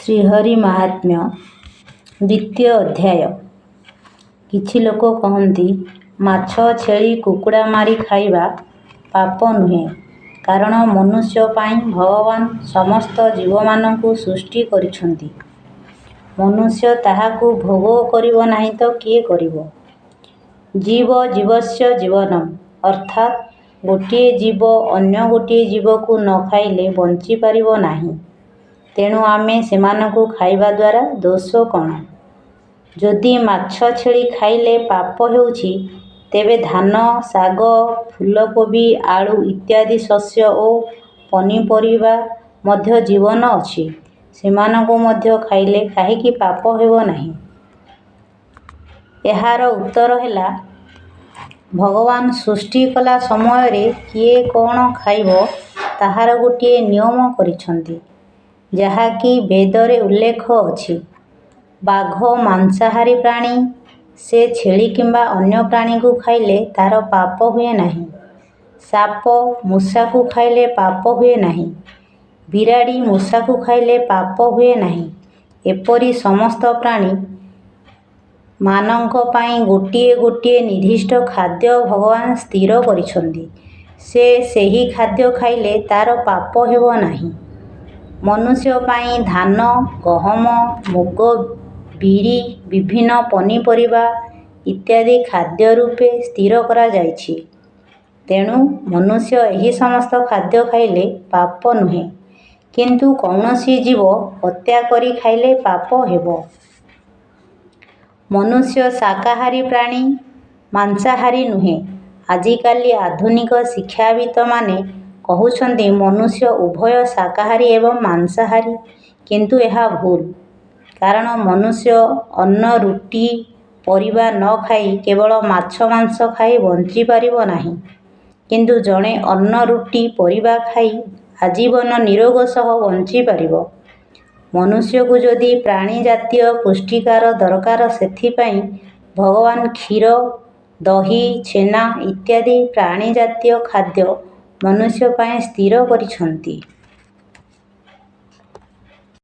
ଶ୍ରୀହରି ମାହାତ୍ମ୍ୟ ଦ୍ୱିତୀୟ ଅଧ୍ୟାୟ। କିଛି ଲୋକ କହନ୍ତି, ମାଛ, ଛେଳି, କୁକୁଡ଼ା ମାରି ଖାଇବା ପାପ ନୁହେଁ, କାରଣ ମନୁଷ୍ୟ ପାଇଁ ଭଗବାନ ସମସ୍ତ ଜୀବମାନଙ୍କୁ ସୃଷ୍ଟି କରିଛନ୍ତି। ମନୁଷ୍ୟ ତାହାକୁ ଭୋଗ କରିବ ନାହିଁ ତ କିଏ କରିବ? ଜୀବ ଜୀବସ୍ୟ ଜୀବନଂ, ଅର୍ଥାତ୍ ଗୋଟିଏ ଜୀବ ଅନ୍ୟ ଗୋଟିଏ ଜୀବକୁ ନ ଖାଇଲେ ବଞ୍ଚିପାରିବ ନାହିଁ। ତେଣୁ ଆମେ ସେମାନଙ୍କୁ ଖାଇବା ଦ୍ୱାରା ଦୋଷ କ'ଣ? ଯଦି ମାଛ ଛେଳି ଖାଇଲେ ପାପ ହେଉଛି, ତେବେ ଧାନ, ଶାଗ, ଫୁଲକୋବି, ଆଳୁ ଇତ୍ୟାଦି ଶସ୍ୟ ଓ ପନିପରିବା ମଧ୍ୟ ଜୀବନ ଅଛି, ସେମାନଙ୍କୁ ମଧ୍ୟ ଖାଇଲେ କାହିଁକି ପାପ ହେବ ନାହିଁ? ଏହାର ଉତ୍ତର ହେଲା, ଭଗବାନ ସୃଷ୍ଟି କଲା ସମୟରେ କିଏ କ'ଣ ଖାଇବ ତାହାର ଗୋଟିଏ ନିୟମ କରିଛନ୍ତି, ଯାହାକି ବେଦରେ ଉଲ୍ଲେଖ ଅଛି। ବାଘ ମାଂସାହାରୀ ପ୍ରାଣୀ। ସେ ଛେଳି କିମ୍ବା ଅନ୍ୟ ପ୍ରାଣୀକୁ ଖାଇଲେ ତା'ର ପାପ ହୁଏ ନାହିଁ। ସାପ ମୂଷାକୁ ଖାଇଲେ ପାପ ହୁଏ ନାହିଁ। ବିରାଡ଼ି ମୂଷାକୁ ଖାଇଲେ ପାପ ହୁଏ ନାହିଁ। ଏପରି ସମସ୍ତ ପ୍ରାଣୀ ମାନଙ୍କ ପାଇଁ ଗୋଟିଏ ଗୋଟିଏ ନିର୍ଦ୍ଦିଷ୍ଟ ଖାଦ୍ୟ ଭଗବାନ ସ୍ଥିର କରିଛନ୍ତି। ସେ ସେହି ଖାଦ୍ୟ ଖାଇଲେ ତା'ର ପାପ ହେବ ନାହିଁ। ମନୁଷ୍ୟ ପାଇଁ ଧାନ, ଗହମ, ମୁଗ, ବିରି, ବିଭିନ୍ନ ପନିପରିବା ଇତ୍ୟାଦି ଖାଦ୍ୟ ରୂପେ ସ୍ଥିର କରାଯାଇଛି। ତେଣୁ ମନୁଷ୍ୟ ଏହି ସମସ୍ତ ଖାଦ୍ୟ ଖାଇଲେ ପାପ ନୁହେଁ, କିନ୍ତୁ କୌଣସି ଜୀବ ହତ୍ୟା କରି ଖାଇଲେ ପାପ ହେବ। ମନୁଷ୍ୟ ଶାକାହାରୀ ପ୍ରାଣୀ, ମାଂସାହାରୀ ନୁହେଁ। ଆଜିକାଲି ଆଧୁନିକ ଶିକ୍ଷାବିତମାନେ କହୁଛନ୍ତି, ମନୁଷ୍ୟ ଉଭୟ ଶାକାହାରୀ ଏବଂ ମାଂସାହାରୀ, କିନ୍ତୁ ଏହା ଭୁଲ। କାରଣ ମନୁଷ୍ୟ ଅନ୍ନ, ରୁଟି, ପରିବା ନ ଖାଇ କେବଳ ମାଛ ମାଂସ ଖାଇ ବଞ୍ଚିପାରିବ ନାହିଁ। କିନ୍ତୁ ଜଣେ ଅନ୍ନ, ରୁଟି, ପରିବା ଖାଇ ଆଜୀବନ ନିରୋଗ ସହ ବଞ୍ଚିପାରିବ। ମନୁଷ୍ୟକୁ ଯଦି ପ୍ରାଣୀ ଜାତୀୟ ପୁଷ୍ଟିସାର ଦରକାର, ସେଥିପାଇଁ ଭଗବାନ କ୍ଷୀର, ଦହି, ଛେନା ଇତ୍ୟାଦି ପ୍ରାଣୀଜାତୀୟ ଖାଦ୍ୟ ମନୁଷ୍ୟ ପାଇଁ ସ୍ଥିର କରିଛନ୍ତି।